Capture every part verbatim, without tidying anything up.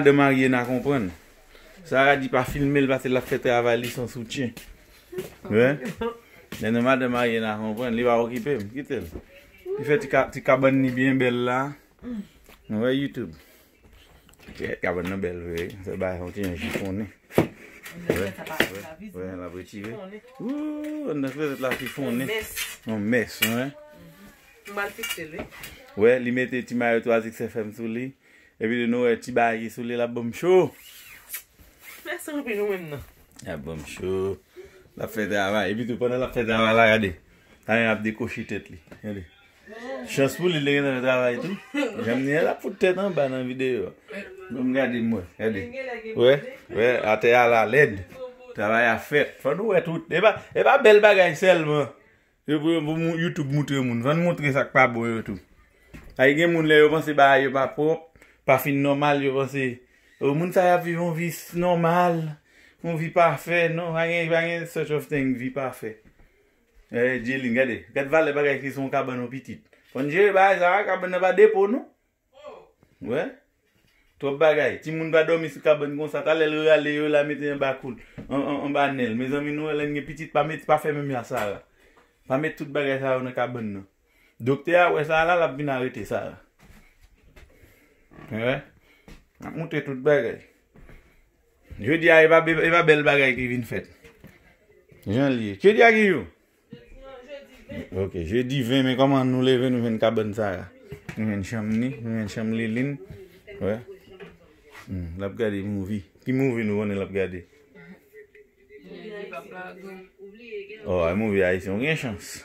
Madan marye n a konprann. Sara di pa filme l paske l ap fè travay li san soutyen. Wi. Lè nou madan marye n a konprann, li pa okipe m, kite l. Li fè ti ka- ti kabann li byen bèl la. Nou wè YouTube. Ti kabann nan bèl vre. Se bagay yon ti jan jifonnen. Wè, wè, wè, l ap retire. Ooh, anndan klozèt la jifonnen. Yon mès, wi. M al fikse l, wi. Wè, li mete ti mayo Twa X F M sou li. Epi tou nou wè ti bagay ki sou li, l ap ban m cho. Mèsi anpil ou menm nan. L ap ban m cho. L ap fè travay. Epi tou pandan l ap fè travay la, gade. Talè l ap dekoche tèt li. Gade. Chans pou li, li gentan fè travay tou. Jan m di, l ap fout tèt anba nan videyo a. Bon, m gade m wè. Gade. Wè, wè, atè a la lèd. Travay a fèt. Fò nou wè tout. E pa, e pa bèl bagay sèlman. Yo pou, pou moun- YouTube moutre moun. Fò n montre sa k pa bon yo tou. Ay gen moun lè yo panse bagay yo pa pwòp, pa fin nòmal, yo panse, o, moun sa y ap viv yon vi s- nòmal, yon vi pafè. Non, pa gen, pa gen such of thing, vi pafè. Eh, Jelin, gade. Gad valè bagay ki se yon kabann yon pitit. Fò n jere bagay sa, kabann nan pa depo, non. Wè. Twòp bagay. Timoun pa dòmi sou kabann konsa. Talè l rale yo la mete anba kou l. An, an, anba nen l. Mezanmi, nou wè lè n gen pitit, pa met, pa fè menm jan Sara. Pa met tout bagay sa yo nan kabann nan. Doktè a wè sa la, l ap vin arete Sara. Wè. N ap montre tout bagay. Jodi a, e pa, e pa bèl bagay ki vin fèt. Jan l ye. Jodi a ki jou? Ok, jedi ven, men kòman nou leve, nou jwenn kabann Sara. Nou jwenn chanm ni, nou jwenn chanm Lilin. Wè. Hmm, l ap gade movie. Ki movie nou konnen l ap gade? Oh, a movie ayisyen, ou gen chans.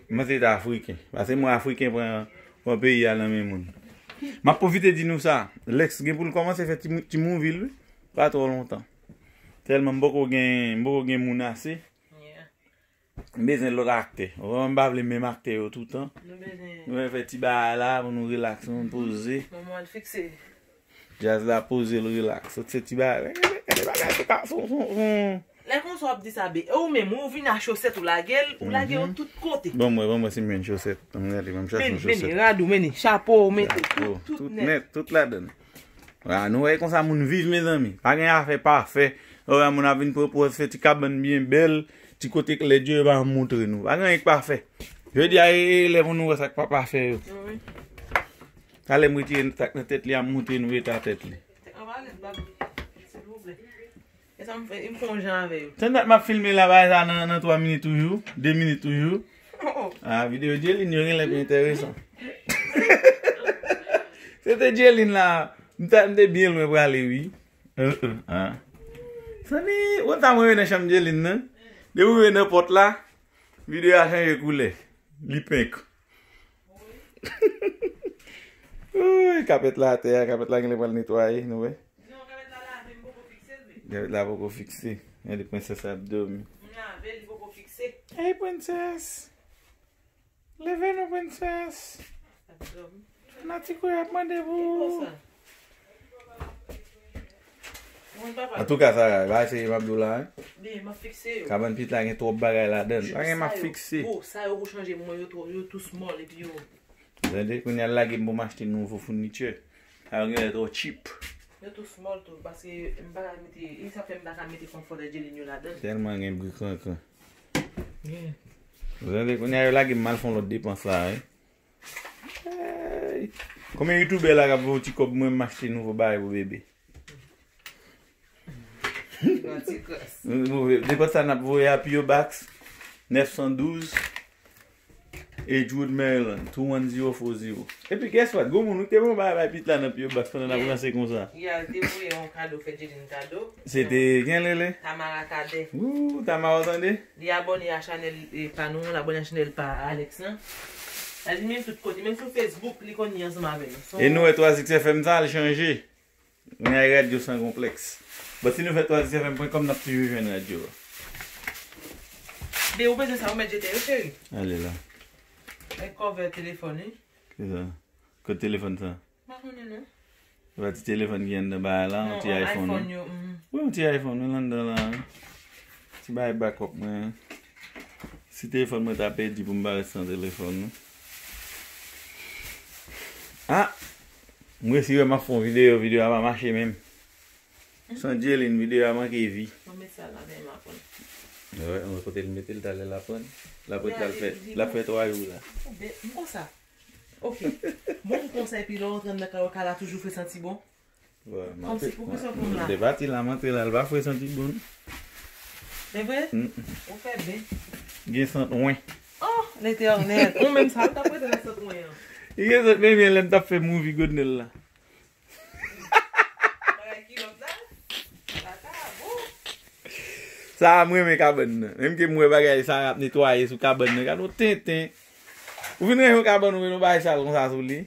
Mwen se te afriken. Paske mwen afriken pran, pran peyi a nan men moun. M ap pwofite di nou sa. Lex gen pou l kòmanse fè ti, ti movie l, wi. Pa twò lontan. Tèlman m poko gen, m poko gen moun ase. M bezwen lòt aktè. Ou konprann, m pa vle menm aktè yo toutan. Nou bezwen. Nou bezwen fè ti bagay la pou nou relaks, nou poze. Moman l fikse. Djaz la poze l relaks. Sot se ti bagay. Gade bagay sou ka, sou, sou, sou. Lè konsa w ap di sa, be, e ou menm, ou vin a chosèt, ou lage l, ou lage yo tout kote. Bon, mwen, bon, mwen, si m jwenn chosèt. Ann gade, ban m chache yon chosèt. Meni, meni, rad ou, meni, chapo, ou mete tout, tout nèt. Tout nèt, tout ladann. Vwala, nou wè konsa moun viv, mezanmi. Pa gen afè pafè. Ou wè moun ap vin pwopoze fè ti kabann byen bèl, ti kote klè, Dye pa moutre nou. Pa gen anyen k pafè. Jodi a, e, e, lè pou nou wè sa k pa pafè yo. Wi. Talè m retire sa k nan tèt li a, m moutre nou eta tèt li. Anba lèt, baby, silvouplè. E sa m fè, m fè yon jan avè yo. Tann dat m ap filme la, bagay sa nan, nan twa minit toujou, de minit toujou. Oh, oh. Ah, videyo Jelin yo genlè pi enteresan. Se te Jelin la, m ta, m te byen lwen prale, wi. Euh, euh, ah. Sanni, ou ta mwen nan chanm Jelin nan. Depi ou rive nan pòt la, videyo a chanje koulè. Li penk. Wi, kapèt la atè a, kapèt la genlè pral netwaye, nou wè. Non, kapèt la lave, m poko fikse l, men. Kapèt la poko fikse. Gade prensès ap dòmi. M lave, li poko fikse. Hey, prensès. Leve non, prensès. Ap dòmi. Fanatik ou yo ap mande pou ou. Ki konsa? Mwen, papa. Antouka, Sara, pa eseye m ap di w la, wi. Byen, m ap fikse yo. Kabann pitit la gen twòp bagay ladan l. Pa gen m ap fikse. Sa yo gwo, sa yo gwo chanje mwen, yo twò, yo too small, epi yo Tande, kounye a l lage m pou m achte nouvo founitye. Sa yo genlè twò cheap. Yo too small tou, paske m pa ka mete, e sa fè m pa ka mete konfòtè Jelin yo ladan. Tèlman gen bri krankran. Yeah. Tande, kounye a yo lage m mal fè yon lòt depans la, wi. Hey. Konbyen youtubè la k ap voye yon ti kòb mwen m achte nouvo bagay pou bebe? Ti kras, ti kras. Depans sa n ap voye a P O Box nèf san douz, Edgewood, Maryland, two one zero four zero. Epi, guess what? Gon moun, ou te bon bay, bay pit la nan P O Box pandan n ap ranse konsa. Yeah, te voye yon kado, fè Jelin kado. Se te, gen lele? Tamara Cadet. Wou, Tamara, w tande? Li abòne a chanèl, eh, pa nou, li abòne a chanèl pa Alex lan. Li menm tout kote, menm sou Facebook, li konn li ansanm avè nou. E nou wè twa X F M sa, li chanje. Mwen ay radyo san konplèks. Bon, si nou fè twa X F M pwen kòm, n ap toujou jwenn radyo a. Be, ou bezwen sa, ou mèt jete yo, cheri. Ale la. E kòvè telefòn, wi. Kisa? Kot telefòn sa? M pa konnen, non. Se pa ti telefòn ki anndan bagay la, yon ti iPhone, wi. Wi, yon ti iPhone, wi, anndan la, wi. Ti bagay backup mwen. Si telefòn mwen ta pèdi pou m pa ret san telefòn, non. Ah! M resi wè m ap fè yon videyo, videyo a pa mache menm. San Djelin, videyo a manke vi. Mwen met sa la, men m aprann. Wè, mwen kote l mete l, talè l aprann. L ap ret la, l fè, l ap fè twa jou la. Ou bèt, m konsa. Ok. Bon, m konsa, epi lè w antre anndan kay ou, kay la toujou fre santi bon. Wè, m Kòmsi, poukisa w konn la? M te pati la, m antre la, l pa fre santi bon. E vre? Mm. Ou fè byen. Gen sant wen. Oh, Letènèl. Ou menm sa, ou t ap rete nan sant wen an. Li gen sant men byen lè m t ap fè movie Godnel la. Bagay kilòt la. Sa, m renmen kabann nan. Menm ke m wè bagay sa ap netwaye sou kabann nan. Gade yon tenten. Ou vin renmen yon kabann ou met yon bagay sal konsa sou li.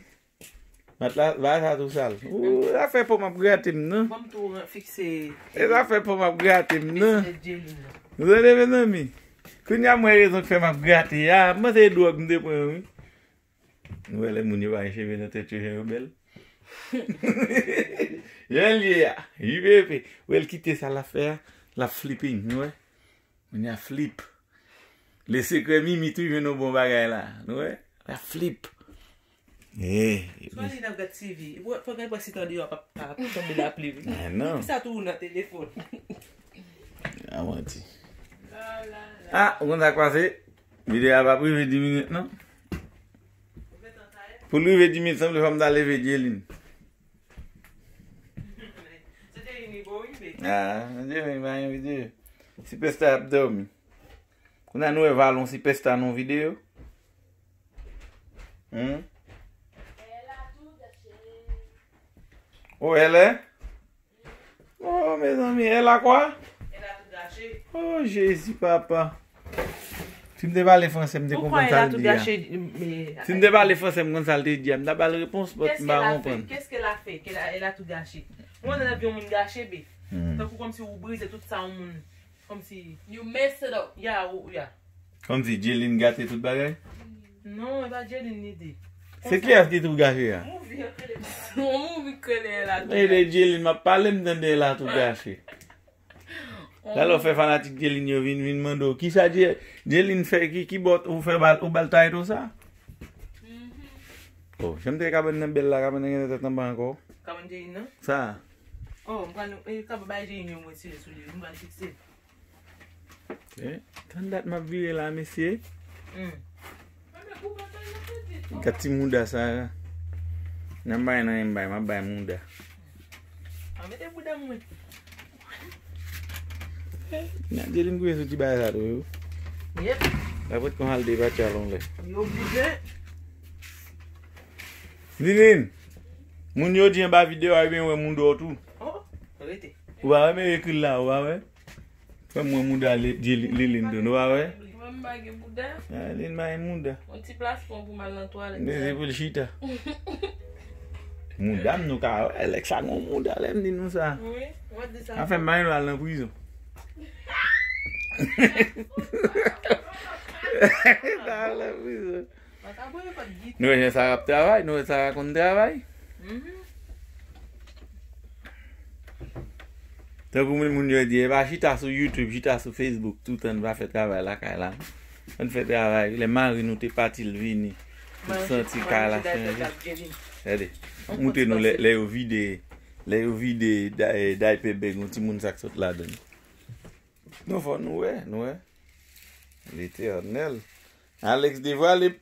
Matla, bagay sa tou sal. Ou, zafè po m ap grate m nan. Ban m tou ran-, fikse. E zafè po m ap grate m nan. Pislèt Djelin nan. Ou tande, mezanmi? Kounye a m wè rezon k fè m ap grate a. M panse se dwòg m te pran, wi. Nou wè lè moun yo pa gen cheve nan tèt yo, jan yo bèl. Jan l ye a, J P P. Ou wè l kite sa l ap fè a, l ap flipping, nou wè. Moun ya flip. Le sekrè Mimi tou jwenn yon bon bagay la, nou wè. L ap flip. Eh. Swa li nan gad T V. Fò gen pwès si tande yo ap, ap, ap tonbe lapli, wi. Ah, non. Sa tou nan telefòn. A manti. Ah, ou konn sa k pase? Videyo a p ap rive dis minit, non. Pou l rive dis minit, sanble fò m ta leve Djelin. Ah, Djelin pa gen videyo. Sipèsta ap dòmi. Kounye a nou wè Valon Sipèsta nan videyo. Hmm? Oh, elle est? Oh, mezanmi, elle a quoi? Elle a tout gâché. Oh, Jezi, papa. Si m te pale franse, m te konprann sa l di a. Si m te pale franse, m konn sa l te di a. M ta ba l repons, but m pa konprann. Qu'est-ce qu'elle a fait? Qu'elle a, elle a tout gâché. Mwen, nan yon moun gache bif. Hmm. Tankou kòmsi ou brize tout sa yon moun. Kòmsi. You mess it up. Ya, ou, ya. Kòmsi Djelin gate tout bagay? Non, e pa Djelin li di. Se kiyès ki tou gache a? Movie an k rele m. Yon movie k rele la tou. E de Djelin m ap pale, m tande la tou gache. Talè w fè fanatik Djelin yo vin, vin mande w, kisa Dje-, Djelin fè, ki, ki bò ou fè bal, ou bal title sa? Mhm. Oh, jan m te kabann nan bèl la, kabann nan gen tèt anba ankò. Kabann Djelin nan? Sa. Oh, m pral, e, kabann bay Djelin yo m retire sou li, m pral fikse. Eh, tann dat m ap vire la, mesye. Hmm. Gad ti mouda sa. Nan bay nan, m bay, m ap bay mouda. A mete mouda mwen. Nan Djelin gouye sou ti bagay sa tou, yo. Yep. Apre kon al depatcha lonlè. Yo oblije. Lilin, moun yo di anba videyo a, yo byen wè mouda w tou. Oh, rete. Ou pa wè, men ekri l la, ou pa wè? Fè m wè mouda li, di li, li, li, nou pa wè? Mwen m pa gen mouda. Ah, li pa gen mouda. Yon ti plas pran pou m al nan twalèt. Men se pou l chita. Mouda m nou ka wè, Alex sa gon mouda lè m di nou sa. Wi, w ap di sa. Anfen, m pa gen dwa al nan prizon. Pa al nan prizon. Nou wè jan Sara ap travay, nou wè Sara konn travay. Mhm. Tankou moun, moun yo di, e pa chita sou YouTube, chita sou Facebook, toutan n pa fè travay lakay la. Ann fè travay, lè mari nou te pati l vini, nou santi kay la chanje. Gade, moute nou lè, lè yo vide, lè yo vide da-, eh, daypè bèg yon timoun sa k sot ladan l. Non, fò nou wè, nou wè. Letènèl. Alex devwale,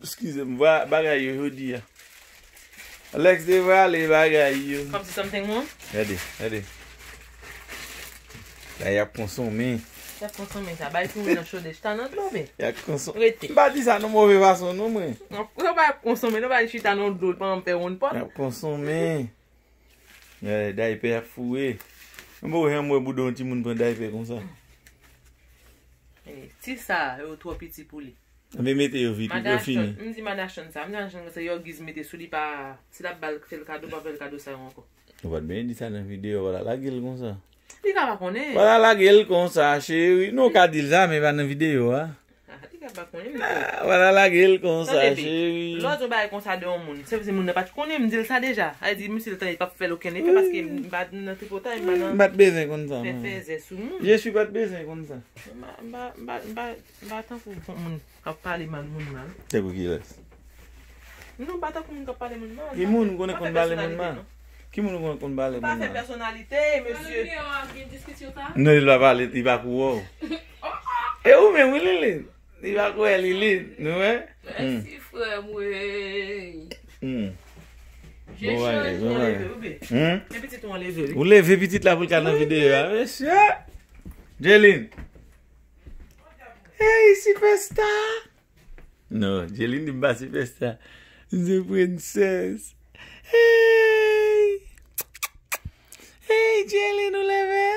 eskize m, vwa-, bagay yo jodi a. Alex devwale bagay yo. Kòmsi something wrong? Gade, gade. La, y ap konsome. Y ap konsome sa. Bay timoun nan chode, chita nan dlo, men. Y ap konsome. Rete. M pa di sa nan move fason, non, mwen. Non, non, pa y ap konsome, non, pa chita nan dlo, pa ann fè wonn pòt. Y ap konsome. Eh, daypè ap foure. Mwen poko janm wè bouda yon timoun pran daypè konsa. Eh, ti sa, yo twò piti pou li. Anben mete yo vit, yo fini. M di Madachon sa, m di Madachon sa, yo giz mete sou li pa, si l ap ba l fè l kado, pa fè l kado sa yo ankò. Ou pa t byen di sa nan videyo, pa t lage l konsa. Li ka pa konnen. Pa t lage l konsa, cheri. Non, w ka di l sa, men pa nan videyo a. Ah, li ka pa konnen, men. Ah, pa t lage l konsa, cheri. Lè w di yon bagay konsa de yon moun, se vre se moun nan pa t konnen, m di l sa deja. Sa vle di, misye l tande, li p ap fè l okenn efè, paske m pa nan tripotay, m pa nan. M pa t bezwen konn sa, mwen. Fè fèzè sou moun. Jesu pa t bezwen konn sa. M pa, m pa, m pa, m pa, m pa tankou moun k ap pale mal moun mal. Tankou kilès? Non, m pa tankou moun k ap pale moun mal. Ki moun ou konnen konn pale moun mal? Ki moun ou konn, konn pale moun nan? Pèsonalite, mesye. Non, li pa pale, li pa kou wè w. E ou menm, wi, Lili. Li pa kou wè Lili, nou wè? Mèsi, frè mwen. Hmm. Bon bagay, bon bagay. Hmm? Ou leve pitit la pou l ka nan videyo a, mesye. Jelin. Hey, sipèsta. Non, Jelin di m pa sipèsta. M se prensès. Hey! Hey, Jelin, ou leve?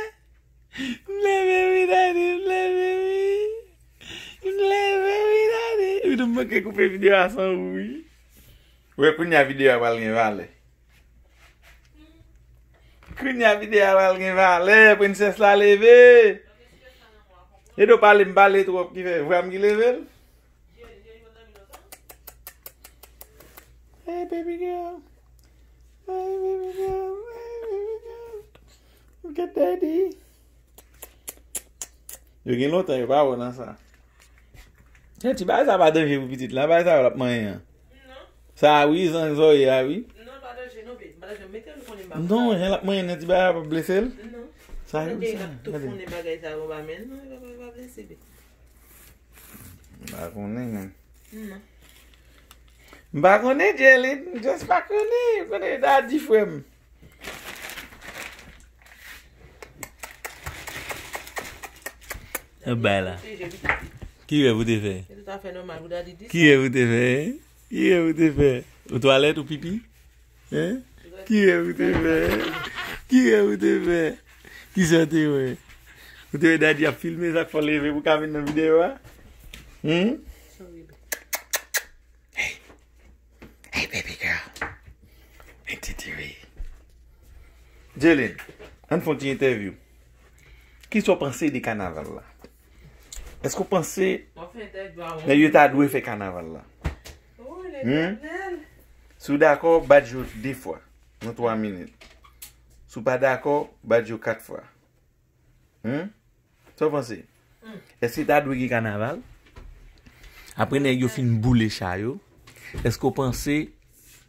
M leve wi, daddy, m leve wi. M leve wi, daddy. Wi, nou manke koupe videyo a san ou, wi. Wè, kounye a videyo a pral gen valè. Kounye a videyo a pral gen valè, prensès la leve. Edo pale, m pale twòp, ki fè vwa m ki leve l. Hey, baby girl. Hey, baby girl. Hey, baby girl. Look at daddy. Yo gen lontan yo pa wè nan sa. Yon ti bagay sa pa danje pou pitit la, bagay sa yo l ap manyen an. Sa a wi, zan zòrye a wi. Non, pa danje non, babe. Pa danje, mete l konnen m pa. Non, jan l ap manyen nan ti bagay a p ap blese l. Non. Sa yo sa. Gade. L ap toufonnen bagay sa yo ba men. Non, l pa, pa, pa blese, babe. M pa konnen, men. Non. M pa konnen, Jelin. M just pa konnen. Ou konnen, daddy, frè m. Bay la. Ki rèv ou te fè? Ki rèv ou te fè? Ki rèv ou te fè? Ou twalèt ou pipi? Hein? Ki rèv ou te fè? Ki rèv ou te fè? Ki sa w te wè? Ou te wè daddy ap filme, sa k fè w leve pou w ka vin nan videyo a? Hmm? Hey, baby girl. Hey, Titi. Jelin, ann fè yon ti entèvyou. Kisa w panse de kanaval la? Èske w panse nèg yo ta dwe fè kanaval la? Hmm? Si w dakò, bat je w de fwa nan twa minit. Si w pa dakò, bat je w kat fwa. Hmm? Sa w panse? Èske ta dwe gen kanaval? Apre nèg yo fin boule cha yo, èske w panse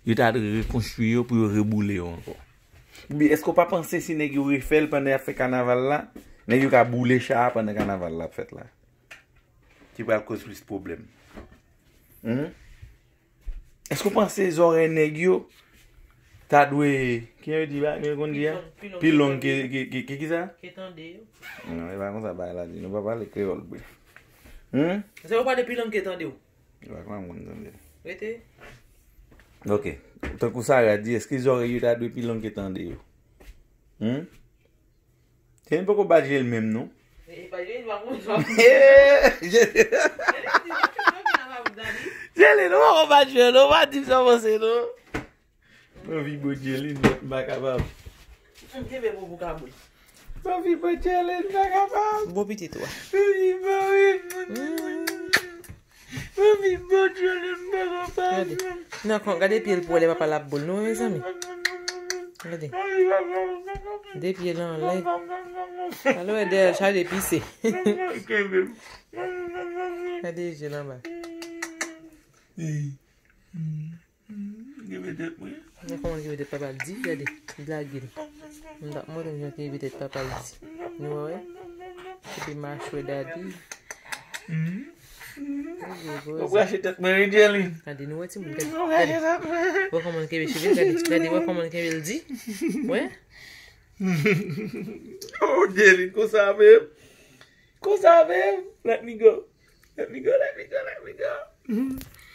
yo ta dwe rekonstwi yo pou yo reboule yo ankò? Oubyen èske w pa panse si nèg yo refè l pandan y ap fè kanaval la, nèg yo ka boule cha a pandan kanaval la ap fèt la? Ki pral koz plis pwoblèm. Hmm? Èske w panse zòrèy nèg yo ta dwe, kijan yo di ba, yo konn di a? Pi long, pi long ke, ke, ke, ke, ki sa? Ke tande yo. Non, e pa konsa bagay la di. Nou pa pale kreyòl, bref. Hmm? Se yo pale pi long ke tande yo. E pa konn moun tande. Rete. Ok. Tankou Sara di, èske zòrèy yo ta dwe pi long ke tande yo? Hmm? Jelin poko bat je l menm non. Jelin, ou poko bat je l, ou pa di m sa w panse non. Mwen anvi bwè Jelin, m pa kapab. Mwen anvi bwè Jelin, m pa kapab. Bon pitit ou a. Mwen anvi bwè, wi. Mwen anvi bwè Jelin, m pa kapab. Gade. Nan kon, gade pye l pou wè lè papa l ap bo l non, mezanmi. Gade. De pye l anlè. Alò, wè dèyè l chaje pise. Kenbe m. Gade je l anba. Ey. Kenbe tèt mwen. Gade kòman l kenbe tèt papa l di, gade. L lage l. M t ap montre nou jan l kenbe tèt papa l di. Nou wè, wè? Epi machwè daddy. Ou krache tèt mwen, wi, Jelin. Gade, nou wè timoun, gade, gade. Wè kòman l kenbe cheve l, gade, gade, wè kòman l kenbe l di. Wè? Oh, Jelin, konsa menm. Konsa menm. Let me go. Let me go, let me go, let me go.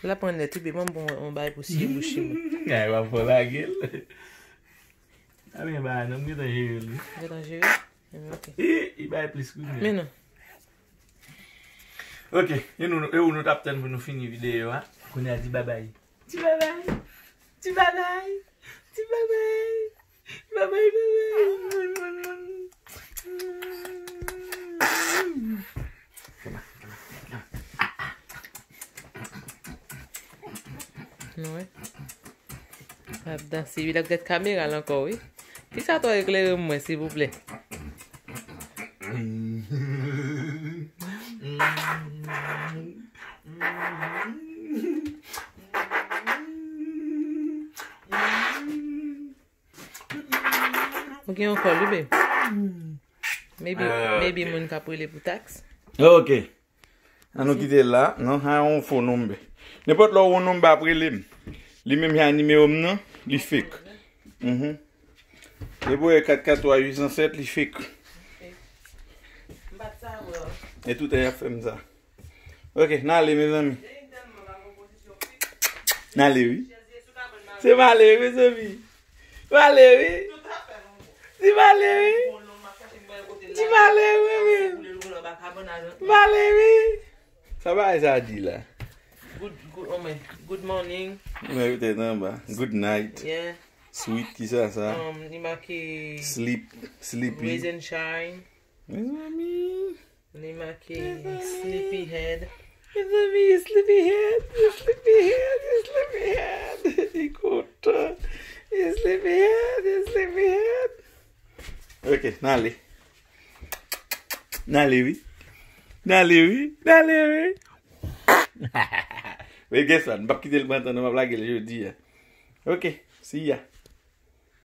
L ap pran nèt, wi, ban m bon, yon bagay pou siye bouch li. Ay, w ap fò lage l. A men, ba, non, m gentan jere l, wi. Gentan jere? Ebyen, ok. E, li bay plis kounye a. Men non. Ok, e nou, e ou nou t ap tann pou nou fini videyo a? Kounye a di babay. Di babay. Di babay. Di babay. Babay, babay. Nou wè. L ap danse, wi, l ap gad kamera l ankò, wi. Kisa to eklere mwen, silvouplè? Gen yon kòl, wi, babe. Maybe, maybe moun k ap rele pou taks. Ok. An nou kite l la. Non, sa yon fo nonm. Nenpòt lè yon nonm ap rele m. Li menm se a nimewo m nan, li fake. Mhm. Depi w wè kat kat twa uit san sèt, li fake. E toutan y ap fè m sa. Ok, n ale, mezanmi. N ale, wi. Se m ale, wi, mezanmi. M ale, wi. Di m ale, wi. Di m ale, wi, wi. M ale, wi. Sa bagay sa di la? Good, good, oh my, good morning. Mwen tèt anba. Good night. Yeah. Sweet, ki sa sa? Um, li make sleep, sleepy. Raise and shine. Mezanmi. Li make sleepy head. Mezanmi, sleepy head, sleepy head, sleepy head. Li kontan. Sleepy head, sleepy head. Ok, n ale. N ale, wi. N ale, wi. N ale, wi. Men guess what? M p ap kite l pran tan, non, m ap lage l jodi a. Ok, see ya.